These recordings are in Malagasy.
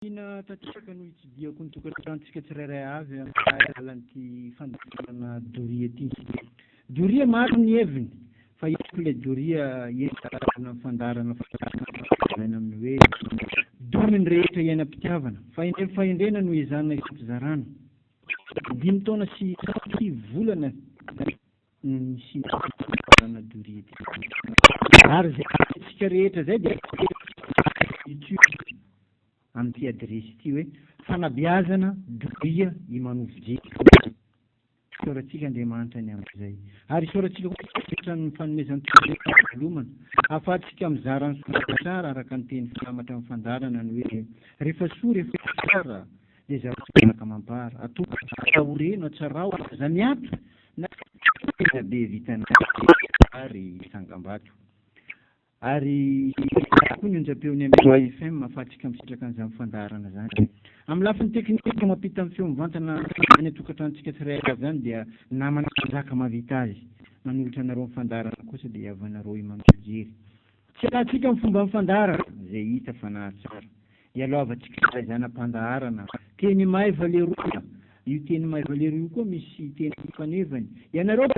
Tiana tanteraka no hitsidihako ny tokantranontsika tsirairay avy amin'ny alalan'ity fandaharana doria ity. Doria maro ny heviny fa eto ilay doria entina amin'ny fandaharana lazaina amin'ny hoe dory ny rehetra iainam-pitiavana. Fahendrena fahendrena no ezahana ifampizarana. Dimy taona sy volana no nisian'ity fandaharana doria ity. Ary izay antsika rehetra izay dia YouTube amin'ity adiresy ity hoe fanabeazana doria Imanovje. Isaorantsika Andriamanitra ny amin'izay. Ary isaorantsika koa ny fanomezan-toky ahafahantsika mizara ny soa tsara araka ny teny filamatra amin'ny fandaharana ny hoe rehefa soa rehefa tsara dia zarao zanaka amam-para. Atolotra aoreno atsarao aza miato na tena be vitanao ary tsangambato. Ary koa ny onjam-peon'ny MY FM ahafahantsika misitraka an'izany fandaharana izany. Amin'ny lafiny teknika mampita ny feo mivantana any an-tokantranontsika tsirairay avy izany dia namana mpanjaka mahavita azy. Manolotra anareo ny fandaharana kosa dia havanareo Imam Jery. Tsy alantsika ny fomban'ny fandaharana izay hita fa nahatsara. Ialohavantsika ilay zana-pandaharana. Teny maiva leroa. Io teny maiva leroa io koa misy teny ifanevany. Ianareo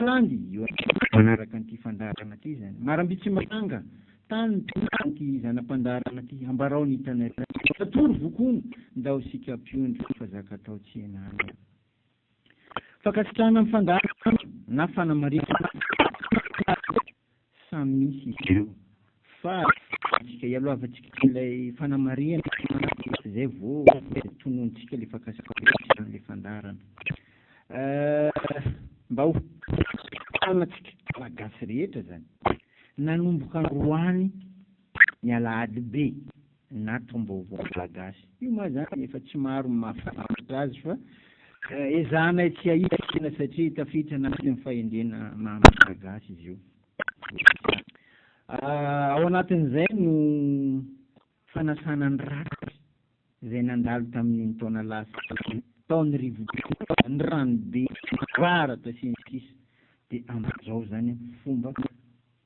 Landy io manaraka an'ity fandaharana ity izany. Marambitsy manga tany ity zana-pandaharana ity. Ambarao ny hitanareo. Atoro vokono. Ndao isika mpiondry fa zaka atao tsy henana. Fankasitrahana ny fandaharana na fanamarihana samy misy izy ireo fa tsika ialohavantsika ilay fanamarihana izay vao tononontsika ilay fankasitrahana ilay fandaharana. Mba ho antsika Malagasy rehetra izany nanomboka androany ny alahady be na taom-baovao malagasy. Io moa izany efa tsy maro ny mahafantatra azy fa ezahanay tsy hahita satria tafiditra anatin'ny fahendrena maha malagasy izy io. Ao anatin'izay no fanasana ny ratsy izay nandalo tamin'iny taona lasa iny, tao ny rivobe, ny ranobe, ny varatra sy ny sisa Dia amin'izao izany fomba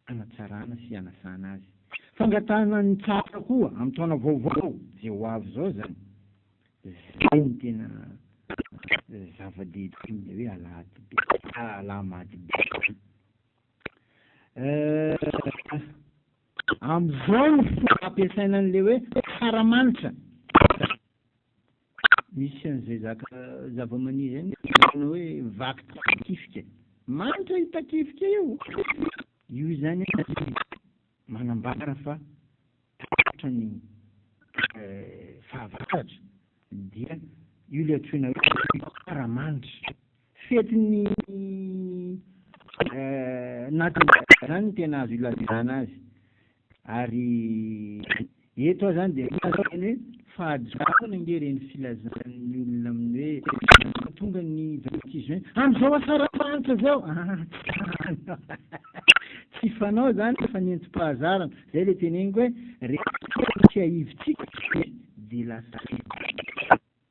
hanatsarana sy hanasana azy. Fangatahana ny tsara koa amin'ny taona vaovao izay ho avy izao izany. Izay no tena zava-dehibe amin'ilay hoe alahady be, alahamady be. Amin'izao no fomba ampiasaina an'ilay hoe tsaramanitra. Misy an'izay zaka zavamaniry izay antsoina hoe vaky takifika. Manitra io takifika io. Io izany manambara fa tapitra ny fahavaratra dia io ilay antsoina hoe tsaramanitra. Fetin'ny natiora izany no tena azo ilazana azy. Ary eto aho izany dia miteny hoe fahadisoana ange ireny filazan'ny olona amin'ny hoe tonga ny 26 juin, amin'izao asaramanitra izao! Ah, tsy fanao izany fa nentim-pahazarana. Izay ilay teneniko hoe rehefa tsiahivintsika dia lasa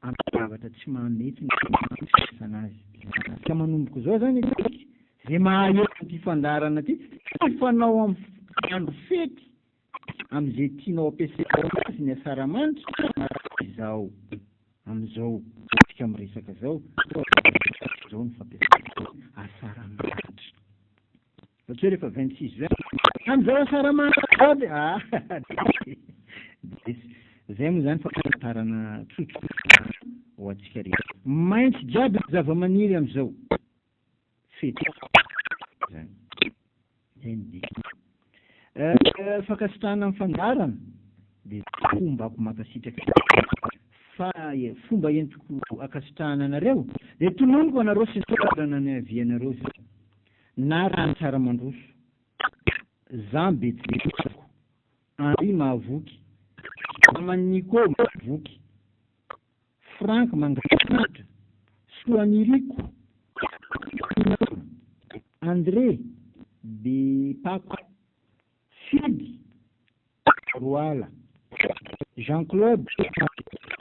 amin'ny zavatra tsy mahamety ny fampiasana azy. Ka manomboka izao izany isika, izay mahay an'ity fandaharana ity, tsy fanao amin'ny andro fety amin'izay tianao ampiasaina azy ny asaramanitra, izao, amin'izao isika miresaka izao, izao ny fampiasana asaramanitra. Fa tsy hoe rehefa 26 juin amin'izao asaramanitra izao dia ah Zay moa zany fampahafantarana tsotsotra ho antsika rehetra. Maitso jiaby ny zavamaniry amin'izao fety zany. Zay ny dikany. Fankasitrahana ny fandaharana dia fombako mankasitraka fa fomba entiko ankasitrahana anareo dia tononiko anareo sy ny toerana niavianareo zao. Na raha ny tsara mandroso. Zan Betsileo. Henri Mahavoky. Naman'i Nico Mahavoky. Franck Mangafinaritra. Soaniriko. André Bepako. Fidy Roala. Jean Claude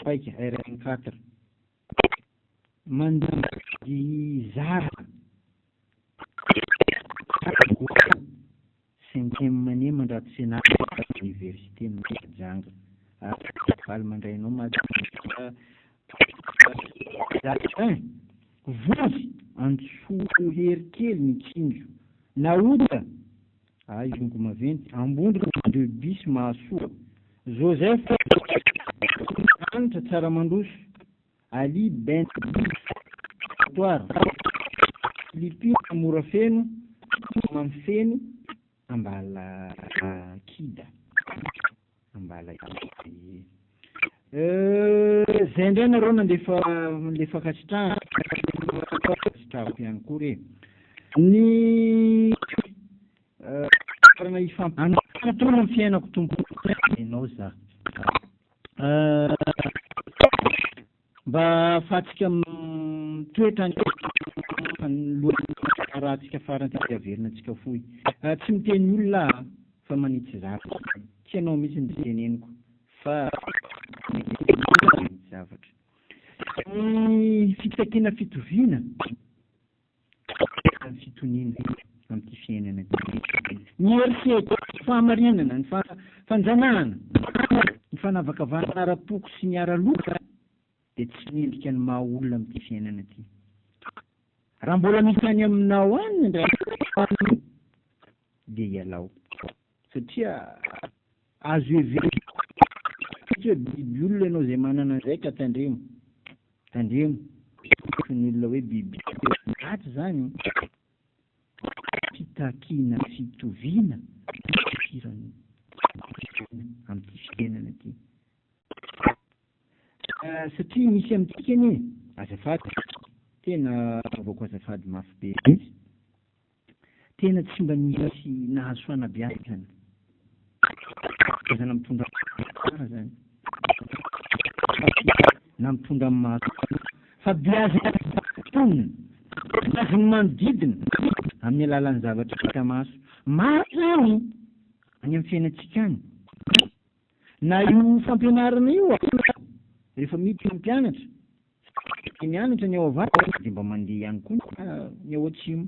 Paika RN 4. Mandidy zara Cinquième année mandrato fianarana Université Mahajanga. Faly mandray anao Madame. Un, Vonjy antsohery kely mitsinjo. Naota, Ay, zongo maventy, Ambondrona deux bis Mahasoa. Joseph Hanitra Tsaramandroso. Ali Ben Victoire. Philippine Morafeno Mamifeno Ambalakida. Ambala Zay indray nareo nandefa le fankasitrahana fankasitrahako ihany koa re. Ny farana ifampianatra ny fiainako Tompo ianao za. Mba ahafahantsika mitoetra any loha rahantsika farany tsy averina antsika fohy. Tsy miteny olona aho fa manitsy zavatra. Tsy ianao mihitsy no teneniko fa manitsy zavatra. Ny fitakiana fitoviana ny fitoniana amin'ity fiainana ity. Ny herisetra, ny fahamarinana, ny fanjanahana, ny fanavakavahana ara-poko sy ny ara-loko dia tsy mendrika ny maha olona amin'ity fiainana ity. Raha mbola misy any aminao any indray dia ialao satria azo heverina hoe biby olona ianao izay manana an'izay ka tandremo, tandremo ny olona hoe biby ratsy izany. Fitakiana fitoviana firan'ny amin'ity fiainana ity. Satria misy amintsika anie, azafady, tena anaovako azafady mafy be mihitsy, tena tsy mba nisy nahazo fanabeazana, fanabeazana mitondra tsara zany, na mitondra amin'ny mahasoa, fa beazina mponina, beazin'ny manodidina amin'ny alalan'ny zavatra hita maso. Maro izany any amin'ny fiainantsika any. Na io fampianarana io aza, rehefa miditra ny mpianatra, dia mianatra ny ao avaratra dia mba mandeha ihany koa ny ao atsimo.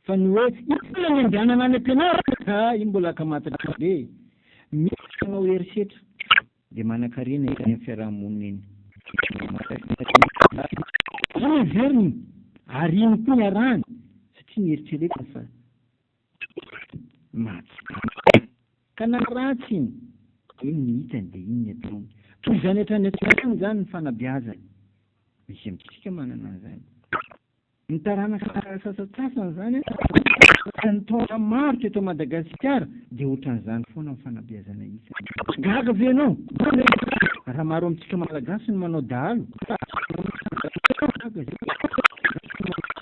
Fa ny hoe inona ny andehanana any am-pianarana, ah, iny mbola ankamantatra be e. Misy manao herisetra dia manankarena eny amin'ny fiaraha-monina eny. Iny heveriny ary iny koa ny arahany satria nieritreretiny fa Mahatsikaritra. Ka na ratsy iny, iny ny hitany dia iny ny ataony. Toy izany hatrany hatrany izany ny fanabeazana. Misy amintsika manana an'izany. Ny taranaka sasantsasany izany an, ny taona maro teto Madagasikara dia ohatran'izany foana ny fanabeazana hitany. Gaga ve ianao? Raha maro amintsika Malagasy ny manao dahalo, gaga zay.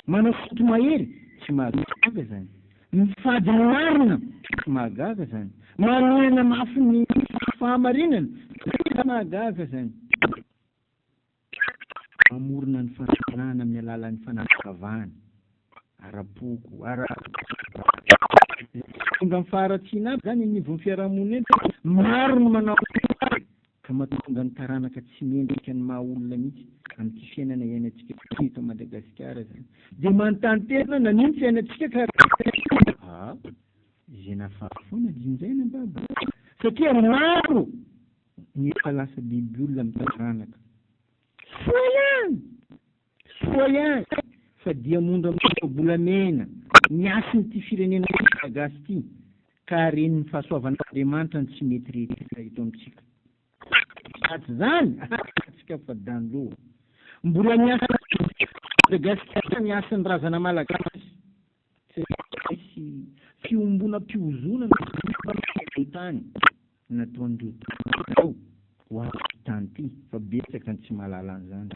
Manao sinto-mahery, tsy mahagaga izany. Mifady ny marina, tsy mahagaga izany. Manohana mafy ny fahamarinana, tsy mahagaga izany. Mamorona ny fanantenana amin'ny alalan'ny fanavakavahana ara-poko, ara Tonga amin'ny faharatsiana aby izany eny anivon'ny fiarahamonina eny. Maro ny manao ka mahatonga ny taranaka tsy mendrika ny maha olona mihitsy amin'ity fiainana iainantsika ity eto Madagasikara izany. Dia manontany tena nanino ny fiainantsika ka ah, izay nafafy foana jinjaina baba. Satria maro ny efa lasa biby olona amin'ny taranaka. Soa ihany! Soa ihany fa diamondra miloa-bolamena ny hasin'ity firenena malagasy ity ka haren'ny fahasoavan'Andriamanitra ny tsy mety rehetra eto amintsika. Raha tsy izany, antsika fa danloha. Mbola ny hasin'i Madagasikara ny hasin'ny razana malagasy. Tsy misy fiombonam-piozonana ny tany nataon'ireo tao ho an'ity tany ity fa betsaka ny tsy mahalala an'izany.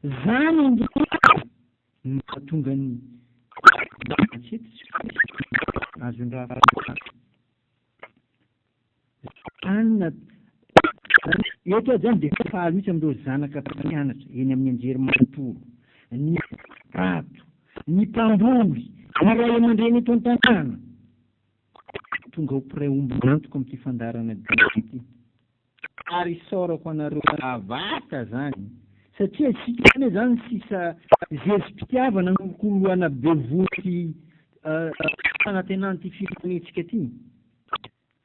Izany indrindra no mahatonga ny hatreto tsy azon-draharaha. Anna, Eto aho izany dia faly mihitsy amin'ireo zanaka mpianatra eny amin'ny anjerimanontolo, ny mpanato, ny mpamboly, ny ray aman-dreny eto an-tanàna. Tonga ho mpiray ombon'antoka amin'ity fandaharana dinika ity. Ary isaorako anareo avaka izany, satria isika anie izany sisa zezi-pitiavana nolokoloana be voky fanantenan'ity firenentsika ity.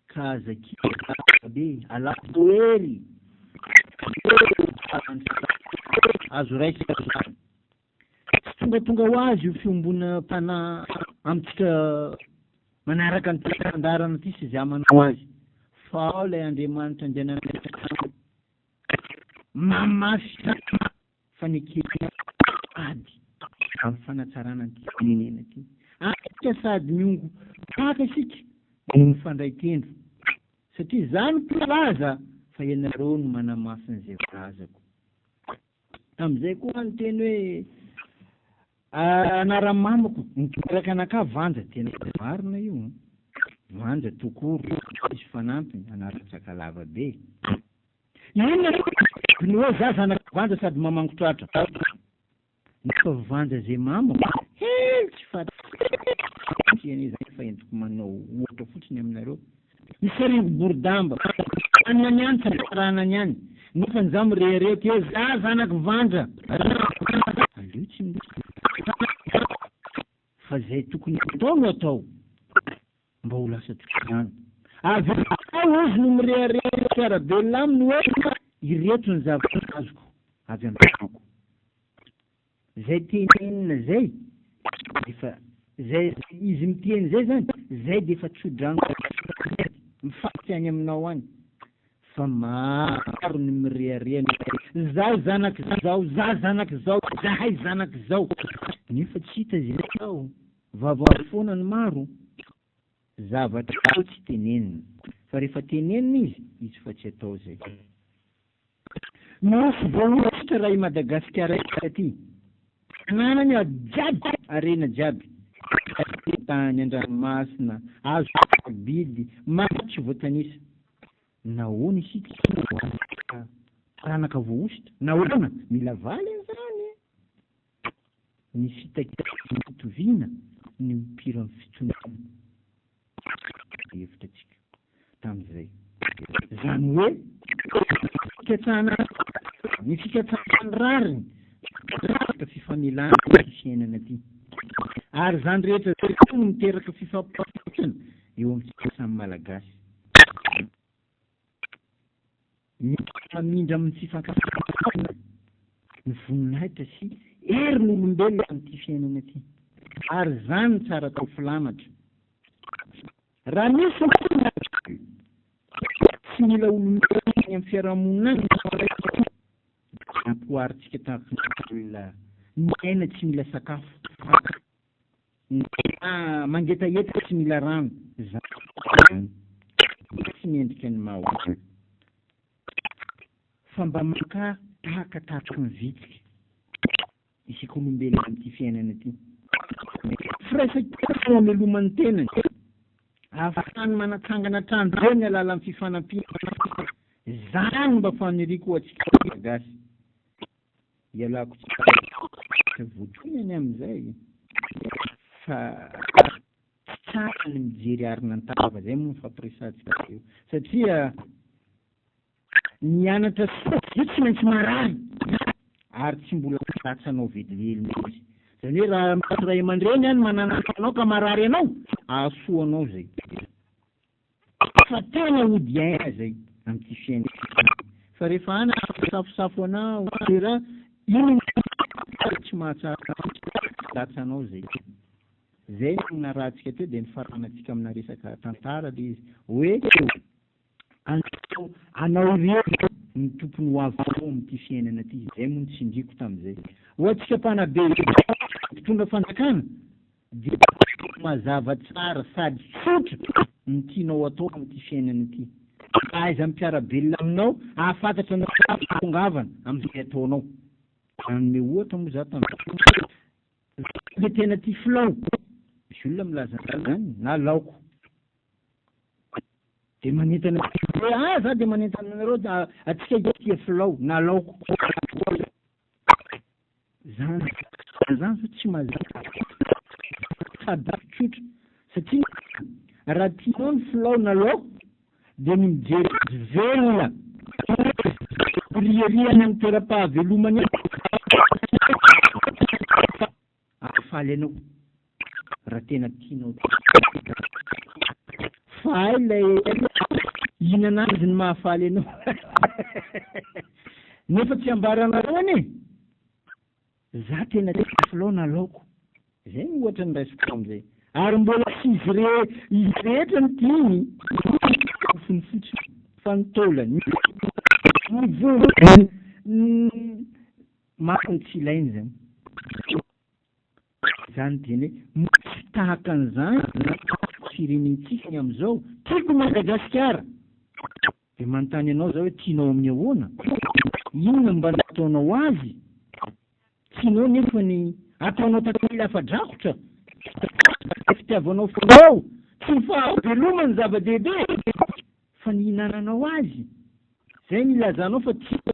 Ka aza kivy be, alao hery. Azo raisina izany. Tsy tongatonga ho azy io fiombonam-panahy amintsika manaraka an'ity fandaharana ity sy izay manao azy, fa ao ilay Andriamanitra Andrianandraikitra mamafy fanekena ady amin'ny fanatsarana an'ity firenena ity. Antsika sady miongo-paka isika no mifandray tendro, satria izaho no mpilaza fa ianareo no manamafy an'izay voalazako. Tamin'izay koa aho niteny hoe anaran'ny mamako niteraka anakahy Vanja, tena marina io an! Vanja Tokoro, izy fanampiny, anaran-tsakalava be. Inona no hoe za zanak'i Vanja sady mamango tratra? Nefa Vanja ze mamako, hely tsy fantatro anie zany fa entiko manao ohatra fotsiny aminareo. Misaringo boridamba, anona ny any tsarana ny any, nefa ny za mirehareha ty hoe za zanak'i Vanja! Aleo tsy mirehareha fa zay tokony atao no atao mba ho lasa tokantrano. Avy eo izy no mirehareha amin'ny mpiara-belona aminy hoe ireto ny zavatra azoko avy amin'ny namako. Zay tenenina zay defa zay izy miteny zay zany zay defa tsodrano mifaty any aminao any fa maro ny mirehareha ny hoe za zanak'i zao za zanak'i zao zahay zanak'i zao nefa tsy hita zay atao vava foana ny maro zavatra atao tsy tenenina fa rehefa tenenina izy izy fa tsy atao zay. Nosy voahosotra raha i Madagasikara ity. Ananany ao jiaby harena jiaby. Tany, an-dranomasina, azo sarobidy, maro tsy voatanisa. Nahoana isika no taranaka voahosotra? Nahoana? Mila valiny izany. Ny fitakiana fitoviana no ipoiran'ny fitoniana hevitra antsika tamin'izay. Izany hoe fikatsahana ny fikatsahana ny rariny no fifamelana ity fiainana ity. Ary izany rehetra izany koa no miteraka fifampitokisana eo amintsika samy Malagasy. Mifamindra amin'ny fifankatiavana ny voninahitra sy herin'olombelona amin'ity fiainana ity. Ary izany no tsara atao filamatra. Raha misy ny olona tsy mila olombelona any amin'ny fiarahamonina any, dia ampihoarintsika tahaka ny olona miaina tsy mila sakafo, na mangetaheta tsy mila rano, izany tsy mendrika ny maha olona. Fa mba makà tahaka tahaky ny vitsika isika olombelona amin'ity fiainana ity. Firaisankina no ameloman'ny tenany, ahafahany manatsangana trano be amin'ny alalan'ny fifanampiana. Izany mba faniriako ho antsika Malagasy. Ialako tsiny votoiny any amin'izay fa tsy tsara ny mijery arina an-tava, izay moa no fampiresahantsika teo satria nianatra soa io tsy maintsy marary ary tsy mbola latsanao velively mihitsy. Izany hoe raha misy ray aman-dreny any mananatra anao ka marary anao, hahasoa anao izay. Fa tena ody aina zay amin'ity fiainana ity. Fa rehefa any safosafo anao raha ino tsy mahatsara latsa anao zay. Zay no narahantsika teo dia nifaranantsika amina resaka tantara le izy hoe anao anao irery no tompony ho avinao amin'ity fiainana ity. Zay moa no tsindriako tamin'izay. Ho antsika mpanabe mpitondra fanjakana Dia mazava tsara sady tsotra ny tianao atao amin'ity fiainana ity. Fahaiza mpiara-belona aminao hahafantatra ny fahatongavana amin'izay ataonao. Nanome ohatra moa za tamin'izay. Za dia tena tia filao. Misy olona milaza an'izany na laoko. Dia manentana hoe ah za dia manentana anareo antsika tia filao na laoko. Zany zany zao tsy mazava sady tsotra satria raha tianao ny filao na laoko dia ny mijery azy velona miriaria any amin'ny toeram-pahavelomany any ahafaly anao raha tena tianao fa hay ilay hihinana azy no mahafaly anao. Nefa tsy ambaranareo anie. Za tena tia filao na laoko. Zay no ohatra noraisiko tamzay. Ary mbola tsy izy re izy rehetra no tiany nofony fotsiny fa ny taolany, ny vovony, ny maro ny tsy ilainy zany. Zany dia ny hoe moa tsy tahaka an'izany ny firenentsika ny amizao? Tiako Madagasikara! Dia manontany anao za hoe tianao amin'ny ahoana? Inona no mba nataonao azy? Tianao nefa ny ataonao takila afa-drakotra? Ilay fitiavanao fanao tsy ny fahavelomany no zava-dehibe fa ny hihinananao azy. Izay no ilazanao fa tianao.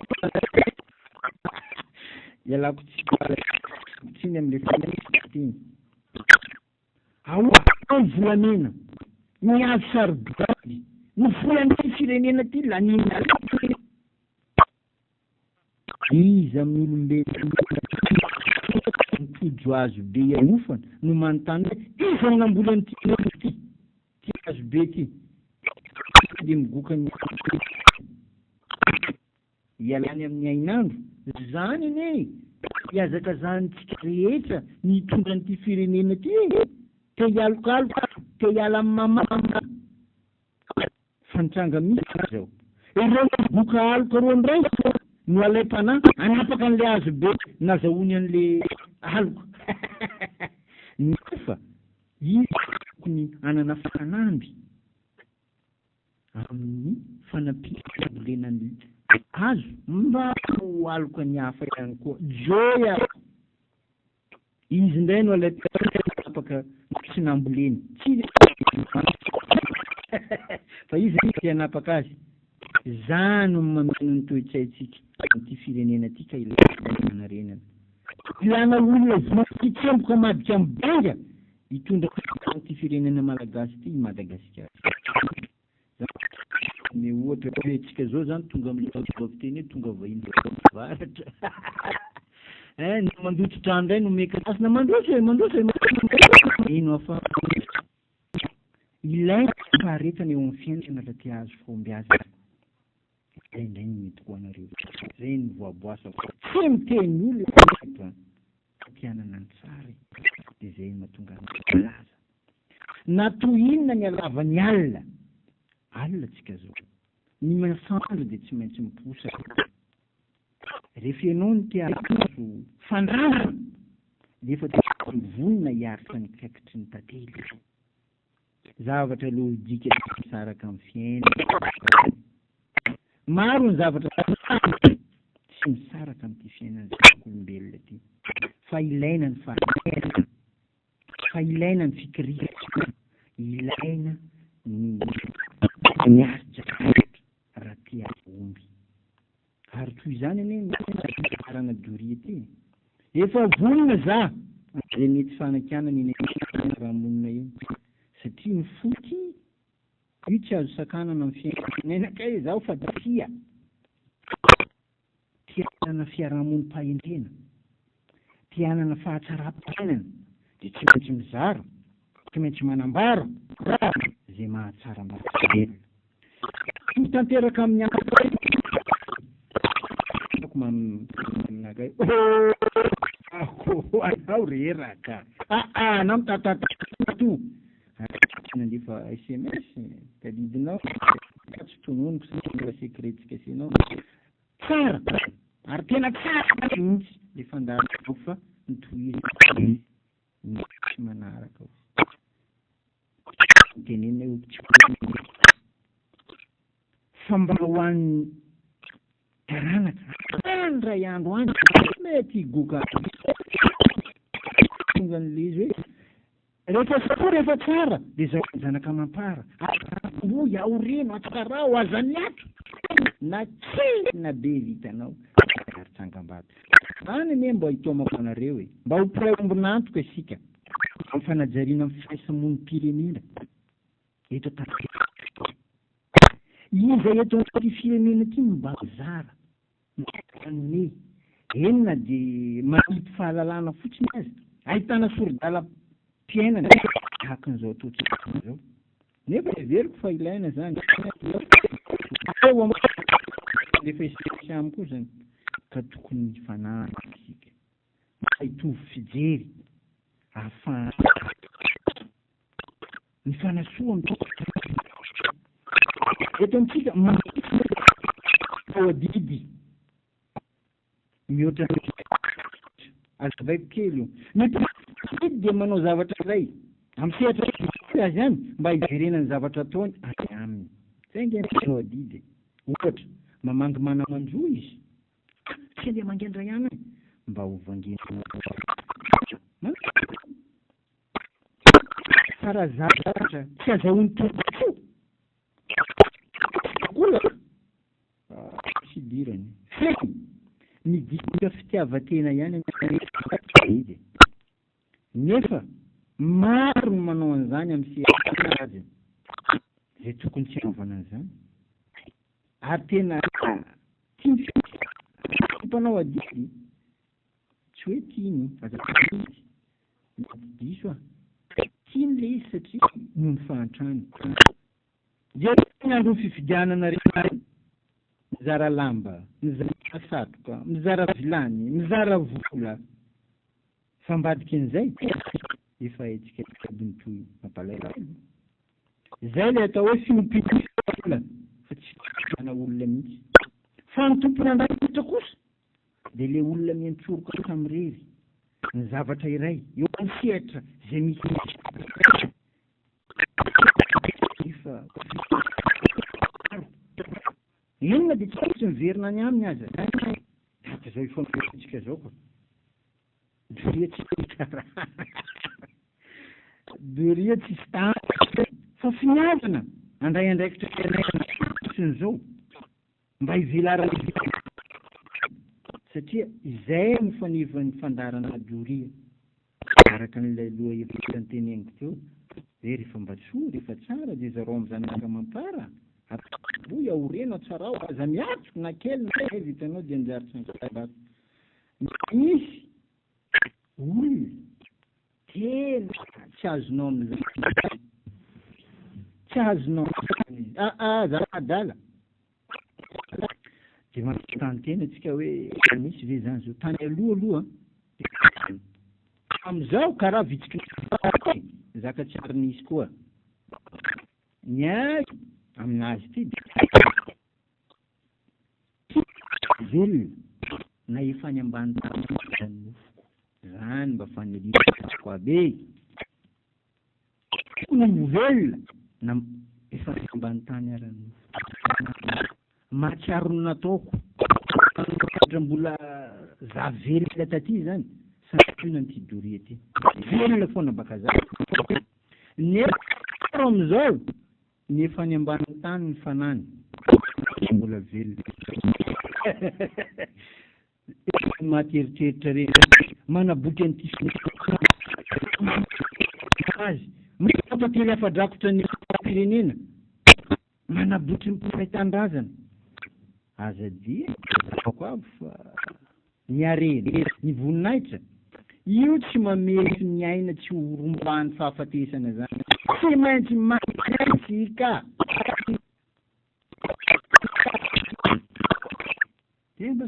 Ialako tsiny amin'ilay fiteny. Ahoana ny volamena, ny hazo sarobidy, ny volan'ity firenena ity laniana rehetra. Iza amin'ny olombelona mitojo hazo be ialofana no manontany hoe iza no namboly an'ity hazo ity, ity hazo be ity? Dia migoka ny Ialany amin'ny hainandro. Izany anie ihazakazahantsika rehetra ny hitondra an'ity firenena ity e! Te hialokaloka, te hiala amin'ny mamana. Fa ny tranga misy izao, ireo migoka aloka ireo indray no alaim-panahy hanapaka an'ilay hazo be nazahoany an'ilay aloka. Nefa izy tokony hanana fanamby. amin'ny fanampiana fambolena ny hazo mba ho aloka ny hafa ihany koa. Joy a! Izy indray no alaim-panapaka tsy namboleny. Tsy izy fa izy no te hanapaka azy. Izany no mameno ny toe-tsaintsika amin'ity firenena ity ka ilaina ny fanarenana. Ilana olona voky tsemboka madika amin'ny banga Hitondra an'ity firenena malagasy ity i Madagasikara. Zany hoe ohatra hoe tsika zao zany tonga amin'ilay fomba fiteny hoe tonga vahiny varatra. Hein, ny mandoto trano indray no omen-kilasy na mandroso e, mandroso e, mandroso e. Ino hafa ilaina ny faharetana eo amin'ny fiainana raha te hahazo fahombiazana. Zay indray no mety ho anareo. Zay no voaboasako. Tsy miteny olona eto an. Te hanana ny tsara e. Dia zay no mahatonga anao milaza. Na toy inona ny halavan'ny alina, alina tsika zao, ny masoandro dia tsy maintsy miposaka. Rehefa ianao no te hahazo fandrazana, dia efa tokony vonona hiaritra ny kaikitry ny tantely. Zavatra lojika tsy misaraka amin'ny fiainana izany. Maro ny zavatra tsy misaraka amin'ity fiainan'ny zanak'olombelona ity. Fa ilaina ny faharetana, fa ilaina ny fikirizana, ilaina ny miaritra raha te hahomby. Ary toy izany anie ny fianarana doria ity e. Efa vonona za amin'izay mety fanakianana eny amin'ny fiarahamonina eny. Satria ny fo tia, io tsy azo sakanana amin'ny fiainana kay izaho fa tia. Tia hanana fiarahamonim-pahendrena, tia hanana fahatsaram-piainana dia tsy maintsy mizara, tsy maintsy manambara izay mahatsara ny olombelona. Ho tanteraka amin'ny andro Aminakay oh anao reraka aa anao mitatatata to nandefa sms tadidinao tsy tononiko satria secret-tsika sy ianao tsara ary tena tsara mihitsy le fandaharanao fa ny tohizana ny tsy manaraka Tenenina eo tsy fa mba ho an'ny taranaka any indray andro any mety higoka tonga an'ilay izy hoe rehefa soa rehefa tsara dia zao ny zanaka amam-para atombohy aoreno atsarao aza miato na kely na be vitanao ary tsangambato any anie mba hitaomako anareo e mba ho mpiray ombon'antoka isika Amin'ny fanajariana ny firaisamonim-pirenena eto Antananarivo. Iza eto amin'ity firenena ity no mba mizara, manome, eny na dia manipy fahalalana fotsiny aza, ahitana sori-dalam-piainana tahaka an'izao ataontsika izao. Nefa heveriko fa ilaina izany. Eo amin'ny efa isika koa izany. Ka tokony hifanampy isika mba hitovy fijery ahafahana mifanasoa amin'ny Eto amintsika, manao adidy mihoatra ny Azavaiko kely io. Ny mpanao dia manao zavatra iray amin'ny sehatra misy azy ihany mba hiverenan'ny zavatra ataony any aminy. Izay ange ny mpanao adidy e. Ohatra, mamangy mana-manjo izy. Tsy andeha hamangy an-dRayana e! Mba ho vangiana. Fa raha zavatra tsy azahoany tombontsoa, vola, tsy idirany. Fehiny, midika fitiavan-tena ihany anefa izy e. Nefa maro ny manao an'izany amin'ny sehatra azy izay tokony tsy hanaovana an'izany. Ary tena tia ny mpanao adidy, tsy hoe tiany, azafady, mety diso aho, tiany ilay izy satria noho ny fahantrany. Dia ny andron'ny fifidianana rehetra mizara lamba, mizara satroka, mizara vilany, mizara vola. Fa ambadikin'izay, efa haintsika jiaby ny tohiny. Mampalahelo. Izay ilay atao hoe fiompiana olona fa tsy fiompiana olona mihitsy. Fa ny tompon'andraikitra kosa dia ilay olona miantsoroka samirery ny zavatra iray eo amin'ny sehatra izay misy efa maro. Inona dia tsy maintsy miverina any aminy aza. Tahaka izao ifampiresahantsika izao ka. Doria tsy hita raha. Doria tsisy tanjona. Fa finiavana handray andraikitra fiainana fotsiny izao mba hivelaran'ny satria izay no fanevan'ny fandaharana doria araka an'ilay lohahevitra noteneniko teo hoe rehefa mba soa, rehefa tsara dia zarao amin'ny zanaka amam-para, atombohy, aoreno, atsarao, aza miato na kely na iray vitanao dia anjary tsangambato. Misy olona tena tsy azonao amin'izany, tsy azonao amin'izany izy. Ah ah, za adala. Dia manontany tena tsika hoe misy ve izany zao? Tany aloha aloha amin'izao karaha vitsiky ny zaka tsy ary nisy koa. Ny ahy aminazy ity dia Velona na efa any ambany tany aza ny nofoko. Zany mba faniriako aby e! Tokony ho velona na efa any ambany tany ara ny nofoko. Mahatsiaro ny nataoko. Ohatra mbola za velona taty zany, santionany ity doria ity. Velona foana baka za. Nefa amizao Ny efa any ambanin'ny tany ny fanany mbola velona. Ny maty eritreritra reny manaboky an'ity azy mampately afa-drakotra ny firenena manabotry ny mpiray tanindrazana. Aza dia ataoko avy fa ny harena, ny voninahitra, io tsy mamefy ny aina tsy ho rombahan'ny fahafatesana zany. Tsy maintsy maty ka! Dia mba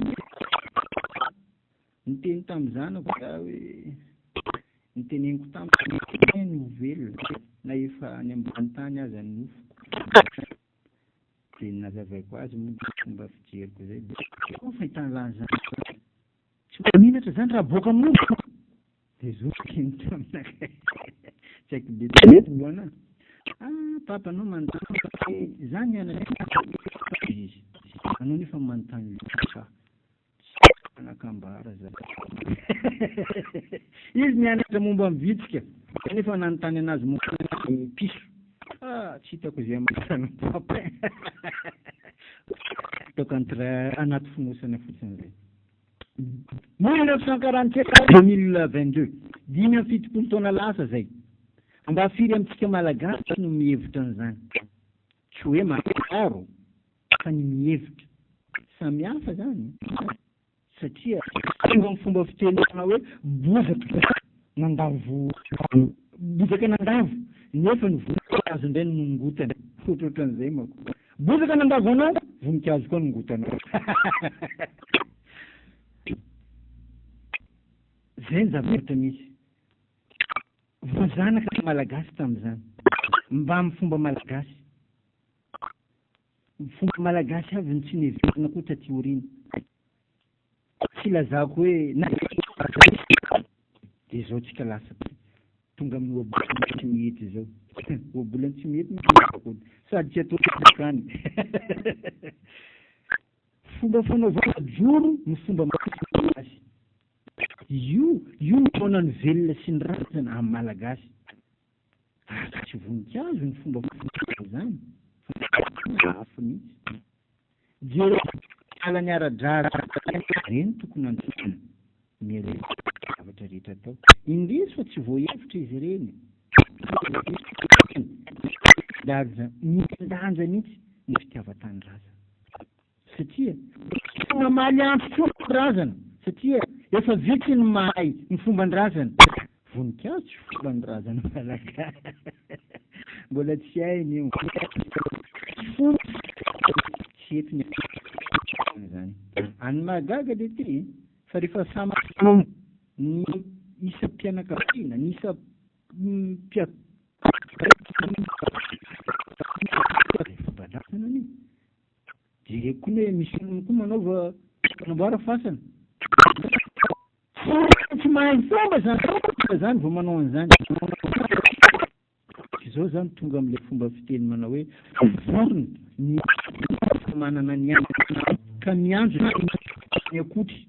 niteny tamin'ny zanako za hoe, niteneniko taminy hoe ny ho velona na efa any ambany tany aza ny nofoko. Dia ny nazavaiko azy moa dia fomba fijeriko izay dia ahoana fahitana an'izany? Tsy mba menatra izany raha aboaka amin'olona? Dia zoky ny taminakahy. Tsy haiko be dia be ana. Ah papa anao manontany hoe za nianatra izy. Anao nefa manontany loatra. Tsy manan-kambara za. Izy nianatra momba ny vitsika, kanefa nanontany anazy momba ny piso. Ah, tsy hitako izay hambarana papa e. Ataoko entre anaty fonosana fotsiny izay. 1947 2022, 75 taona lasa izay. Mba firy amintsika Malagasy no mihevitra an'izany? Tsy hoe maro. fa ny mihevitra. Samy hafa zany satria tonga amin'ny fomba fitenenana hoe bozaka nandavo bozaka nandavo nefa ny voninkazo indray no nongotany. Izay ny zavatra misy. Voazanaka ny Malagasy tamin'izany. Mbamin'ny fomba malagasy. Ny fomba malagasy avy no tsy neverina koa taty aoriana. Tsy ilazako hoe na dia izao tsika lasa tonga amin'ny ohabolana tsy mety izao. Ohabolana tsy mety manko sady tsy atao any. Fomba fanaovana joro ny fomba malagasy. Io io no taona ny velona sy ny razana amin'ny malagasy. Ary tsy voninkazo ny fomba fanaovana izany fa hafa mihitsy. Jereo ala ny ara-drariny ireny tokony handrosoana mialoha ny zavatra rehetra atao. Indrisy fa tsy voahevitra izy ireny. Lanja, mihen-danja mihitsy ny fitiavan-tanindrazana. Satria tsy mamaly antso intsony ny razana satria efa vitsy ny mahay ny fomban-drazana. Voninkazo tsy fomban-drazana malagasy. Mbola tsy hainy io. Fomba tsy eto ny an'izany. Any mahagaga le ty fa rehefa samy ny isam-pianakaviana, ny isam-pianakaviana fomban-drazana anie. Jereko koa ny hoe misy olona koa manaova fanamboara fasana. Tsy mahay fomba zany zany vao manao an'izany. Izao zany tonga amin'ilay fomba fiteny manao hoe vorona ny manana ny anana ka mianjo ny akotry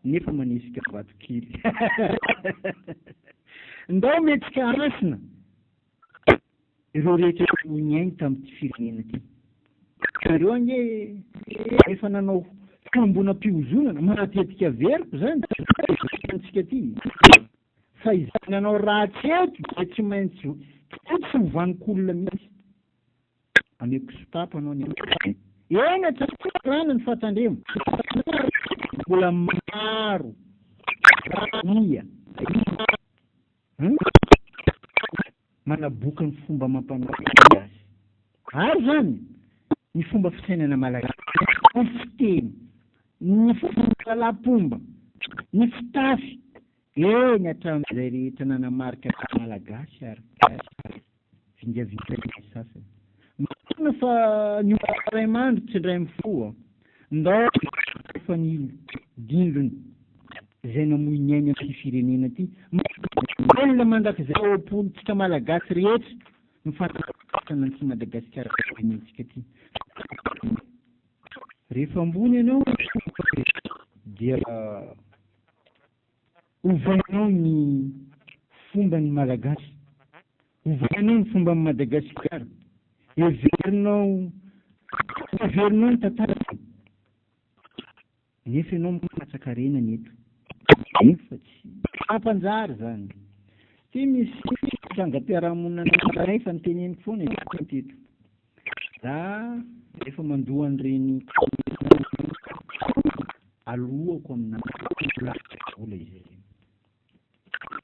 nefa manesika vato kely. Ndao metsika hasina. Ireo rehetra niaina tamin'ity firenena ity. Ireo ange efa nanao fiombonam-piozonana, matetika averiko izany antsika ity, fa izay nanao ratsy eto dia tsy maintsy tsy ho vanon-kolona mihitsy. Ameko sopapa anao ny Eny hatramin'ny ny fahatandremo. Mbola maro ia. Manaboka ny fomba amam-panao malagasy. Ary izany, ny fomba fisainana malagasy, ny fiteny, ny fahalalam-pomba, ny fitafy, eny hatramin'izay rehetra nanamarika ny Malagasy ary vingavingain'ny sasany. Marina fa ny olona iray mandry tsy indray mifoha. Ndao fanilo dindrona izay namoy ny ainy amin'ity firenena ity. Velona mandrakizay ao am-pontsika Malagasy rehetra ny fananganana an'ity Madagasikara firenentsika ity. Rehefa ambony ianao dia ovainao ny fomban'ny Malagasy, ovainao ny fomban'i Madagasikara, heverinao heverinao ny tantarany. Nefa ianao mikatsaka harena ny eto. Nefa tsy mampanjary izany. Ity misy trangam-piarahamonina anankiray efa noteneniko foana eto teto. Za rehefa mandoa an'ireny aloako amina vola izy ireny.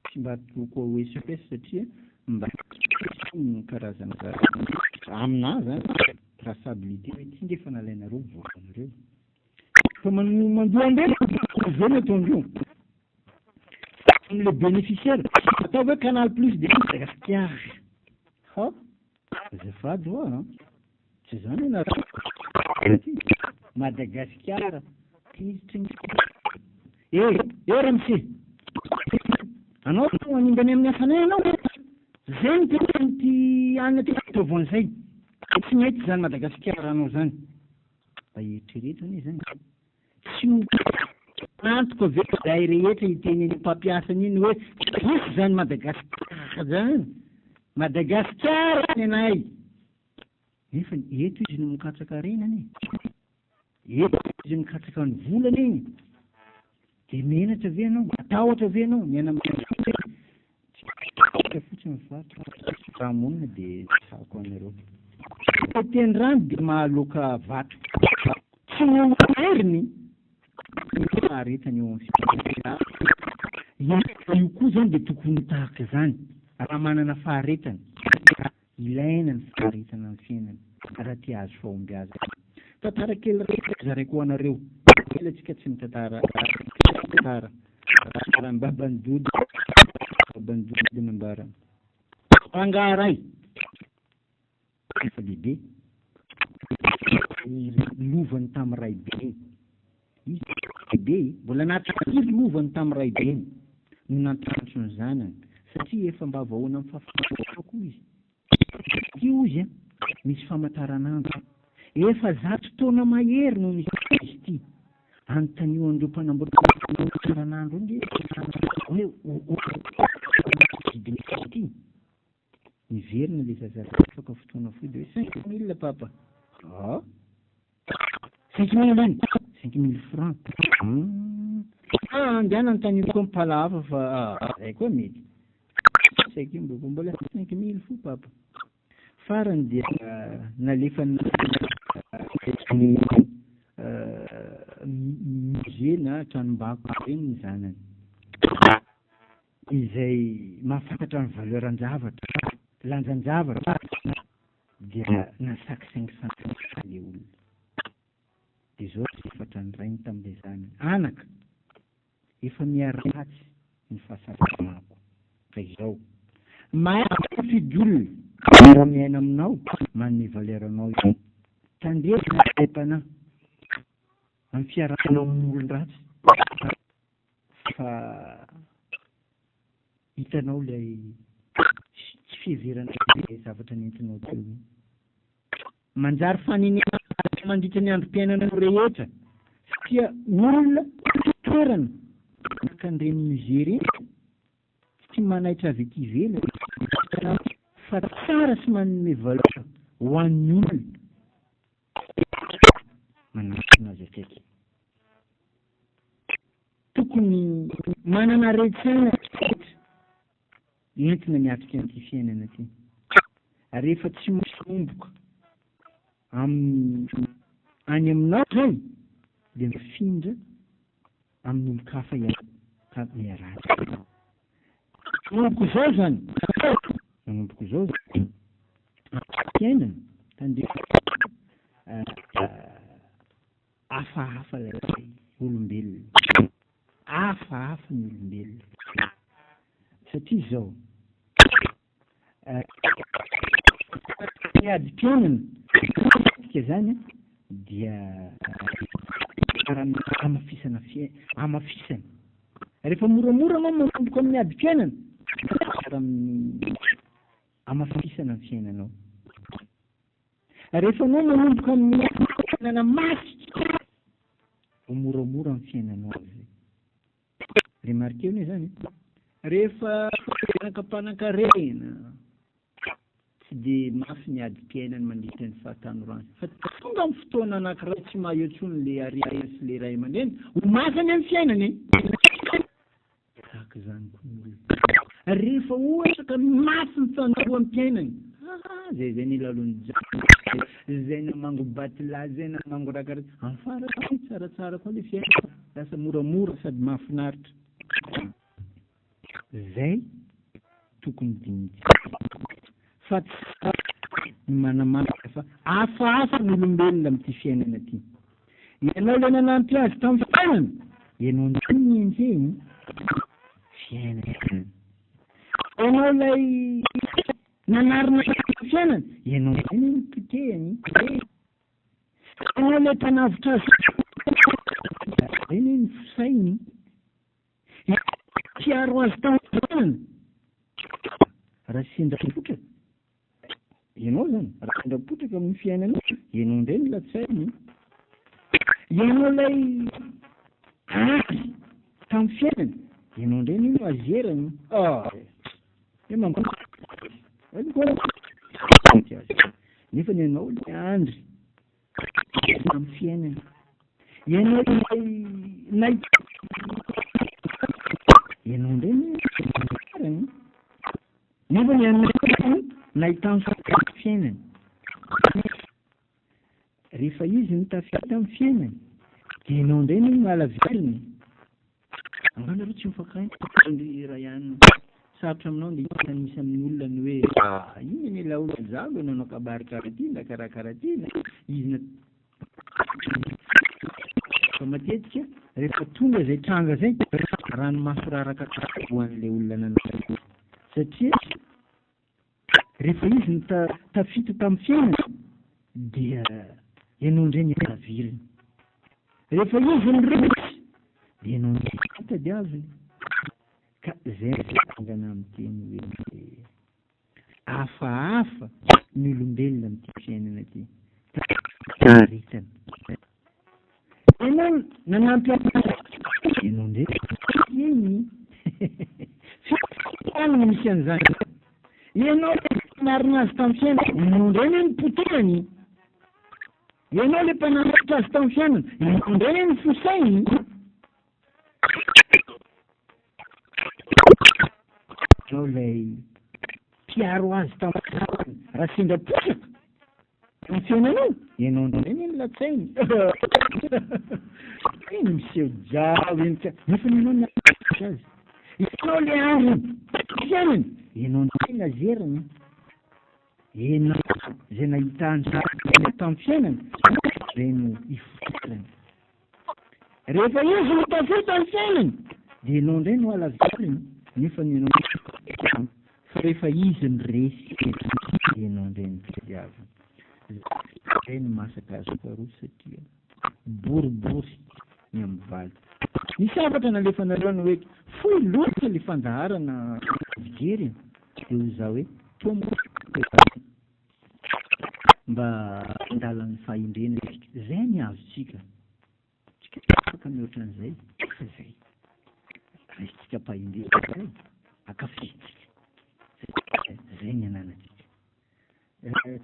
Tsy mba ataoko ho espèce satria mba ny karazana zavatra aminà zany traçabilité hoe ity nge efa nalainareo ny volanareo. Fa mandoa an'ireny zay no ataondreo. Amin'le bénéficiaire atao hoe Canal Plus de Madagascar. Ha? Azafady hoa an! Tsy izany ianareo ty. Madagasikara tezitry ny Eh! Eh ramose! Anao no hanimba ny amin'ny asanay ianao? Zay no tena an'ity anona ty ataovy an'izay. Tsy mety izany Madagasikara anao izany. Mba eritrereto anie izany. Tsy ho antoka ve izay rehetra hitenen'ny mpampiasa an'iny hoe hisy izany Madagasikara izany? Madagasikara ny anay! Nefa eto izy no mikatsaka harena anie. Eto izy mikatsaka ny vola anie. Dia menatra ve ianao? Matahotra ve ianao? Miaina amin'ny fotsiny fa fiarahamonina dia tsako anareo. Teny rano dia mahaloaka vato. Tsy noho heriny faharetany eo amin'ny fiainana. Io koa izany dia tokony ho tahaka izany raha manana faharetana. Ilaina ny faharetana amin'ny fiainana raha te hahazo fahombiazana. Tantara kely iray zaraiko ho anareo. Ela tsika tsy mitantara tantara. Nambaran'i baban'i Dodo, baban'i Dodo nambarany. Rangahy ray, efa lehibe, ny lovany tamin'ny raibeny. Izy lehibe, mbola nahatahiry lovany tamin'ny raibeny no nampiantso ny zanany, satria efa mba vahoana amin'ny fahafatesana koa izy. Ity hozy an, misy famataranandro. Efa zato taona mahery no nisian'izy ity. Anontanio an'ireo mpanamboatra famataranandro ange hoe vidin'izy ity. Niverina ilay zazalahy afaka fotoana fohy dia hoe 5000 papa. Ah! 5000 iny? 5000 francs. Hum. Ah, andeha anontanio koa mpala hafa fa ah, zay koa mety. Saika io mbola mbola 5000 fo papa. Farany dia nalefan'ny musée na tranombakoka ireny ny zanany. Izay mahafantatra ny valeur-n-javatra, lanjan-javatra dia nasaky 500 ilay olona. Dia izao no hafatra ny rainy tamin'ilay zanany, Anaka, Efa miharatsy ny fahasalamako ka izao. Mahay mifidy olona miara-miaina aminao manome valeur anao io. Tandremo ny alaim-panahy amin'ny fiarahanao amin'ny olon-dratsy fa hitanao ilay tsy fiheverana ilay zavatra nentinao teo iny. Manjary fanenenana mandritra ny androm-piainanao rehetra satria olona, toerana tahaka an'ireny musée ireny tsy manaitra avy ety ivelany fa tsara sy manome valeur ho an'ny olona manatona azy akaiky. Tokony manana haren-tsaina rehetra entina miatrika an'ity fiainana ity. Rehefa tsy manomboka amin'ny any aminao izay dia mifindra amin'olon-kafa ihany ka miharatsy. Manomboka izao izany, manomboka izao izany, fiainana, tandremo hafahafa ilay olombelona, hafahafa ny olombelona. Satria izao, ny adim-piainana matetika izany dia hamafisana hamafisana. Rehefa moramora anao manomboka amin'ny adim-piainana, amin'ny hamafisana ny fiainanao. Rehefa anao manomboka amin'ny fiainana mafy, ho moramora ny fiainanao amin'izay. Remarquer anie zany e. Rehefa zanaka mpanankarena, tsy dia mafy ny adim-piainany mandritra ny fahatanorany. Fa tonga amin'ny fotoana anankiray tsy maha eo intsony le harena sy le ray aman-dreny, ho mafy anie ny fiainana e! Tahaka izany koa ny olona. Rehefa ohatra ka mafy ny fandoham-piainany, aa zay zay nilalao ny jamba, zay namango batilahy, zay namango rakaraka, amin'ny farany tsaratsara koa le fiainana. Lasa moramora sady mahafinaritra. Zay tokony dinintsika. Fa tsy ny manamarika fa hafahafa ny olombelona amin'ity fiainana ity. Ianao ilay nanampy azy tamin'ny fiainana, ianao indray no enjehiny fiainana. Ianao ilay nanarina azy tamin'ny fiainana, ianao indray no nopotehiny. Ianao ilay mpanavotra azy Izay anie ny fisainy Mpiaro azy tamin'ny Raha sendra potraka Ianao izany, raha sendra potraka amin'ny fiainanao Ianao indray no latsainy Ianao ilay azy tamin'ny fiainany Ianao indray anie no azerany Ah! Nefa ny anao ilay andry amin'ny fiainana. Ianao ilay nahita ianao indray no farany. Nefa ny anao nahitany fiainana. Rehefa izy no tafita amin'ny fiainany, dia ianao indray no halaviriny. Angaha nareo tsy mifankahay ry Ryan? Sarotra aminao ny hitanisa amin'ny olona ny hoe ah, iny anie ilay olona jalo nanao kabary karaha ity na karaha karaha ity na izy na fa matetika rehefa tonga izay tranga izay. Ranomaso raraka ho an'ilay olona nanao satria rehefa izy no tafita tamin'ny fiainana dia ianao indray ny alaviriny. Rehefa izy no resy dia ianao indray no tadiaviny. Ka izay no mahatonga anah miteny hoe hafahafa ny olombelona amin'ity fiainana ity. Faharetana. Ianao nanampy ahy, ianao indray eny. Fiainana no misy an'izany. Ianao nampianarina azy tamin'ny fiainana, ianao indray anie no potehany. Ianao ilay mpananatra azy tamin'ny fiainana, ianao indray anie no fosainy. Ianao ilay mpiaro azy tamin'ny fiainana, raha sendra potraka Ny fiainanao, ianao indray anie no latsainy. Iny miseho jao iny ka, nefa ianao no nanafatra azy. Ianao le andriny, fiainany, ianao indray nazeriny. Ianao izay nahita an'izany tamin'ny fiainana, izay no ifotorany. Rehefa izy no tafita ny fiainany, dia ianao indray no halaviriny, nefa ny ianao fa rehefa izy no resy, dia ianao indray no tadiaviny. Izay no masaka azoko aroso satria boribory ny amin'ny valy. Nisy hafatra nalefanareo ny hoe fohy loatra ilay fandaharana fijery dia hoy izaho hoe toa Mba andalan'ny fahendrena isika. Izay ny azontsika. Tsika tsy afaka mihoatra an'izay. Fa izay. Raisintsika am-pahendrena izay. Ankafizintsika. Izay ny ananantsika.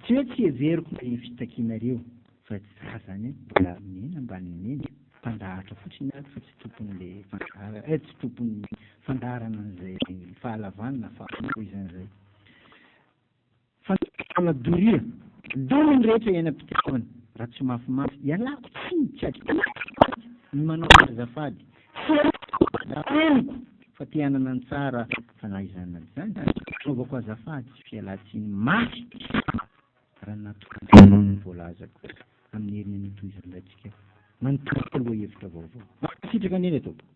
Tsy hoe tsy heveriko ny fitakianareo, fa za zany mbola mena ambanin'ny mena. Mpandahatra fotsiny aho fa tsy tompon'ilay fandaharana, eh tsy tompon'ny fandaharana an'izay fahalavana na fahafohizana izay. Fanjakana doria, dolo ny rehetra iainam-pitiavana, raha tsy mafimafy, ialako tsiny tsy adinoko ny manao azafady, tsy henoko fa te hanana ny tsara fa na izany na izany, anaovako azafady sy fialan-tsiny mafy raha natokana ny voalazako, amin'ny heriny anio tohizandratsika manontolo lohahevitra vaovao. Mankasitraka indrindra tompoko.